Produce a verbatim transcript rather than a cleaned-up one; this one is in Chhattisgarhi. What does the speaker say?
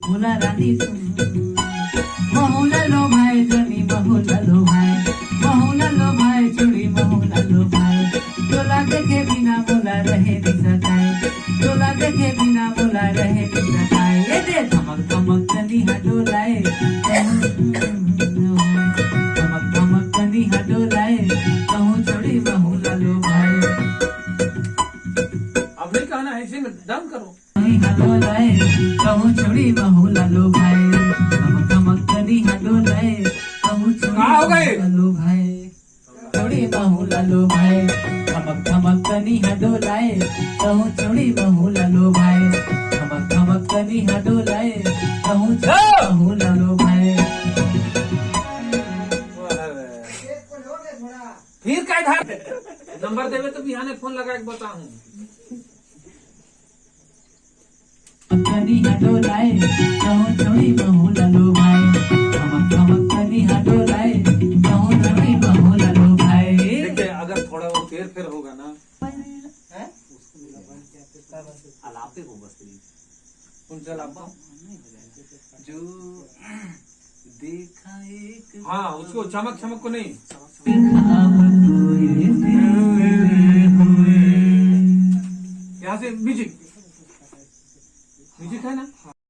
मोला रानी सुन, महू ला लो भाई, जनी महू ला लो भाई, महू ला लो भाई, छोड़ी महू ला लो भाई। तोला देखे बिना मोला रहे नि सकाय, तोला देखे बिना मोला रहे नि सकाय। ये दे धमक धमक तनी हा डोलाए, धमक धमक तनी हा डोलाए, कहूँ छोड़ी महू ला लो भाई। अब नहीं कहना है, इसी में done करो। तनी हा डोलाए, कहूँ छोड़ी महू ला लो भाई। धमक धमक तनी हा डोलाए, कहूँ छोड़ी का हो गए? महू ला लो भाई। छोड़ी महू ला लो भाई। धमक धमक तनी हा डोलाए, कहूँ छोड़ी महू ला लो भाई। धमक धमक तनी हा डोलाए, कहूँ छोड़ी महू ला लो भाई। फिर का धार? नंबर देवे तो बिहाने फोन लगा के बताऊं। तनी हा डोलाए, कहूँ छोड़ी महू ला लो भाई। धमक धमक तनी हा डोलाए, कहूँ छोड़ी महू ला लो भाई। देखिए, अगर थोड़ा वो फेर फेर होगा ना, हैं? अलापे को बस प्लीज। कौन सा अलापा? जो देखा एक हाँ, उसको चमक चमक को नहीं। यहाँ से म्यूजिक, म्यूजिक है ना?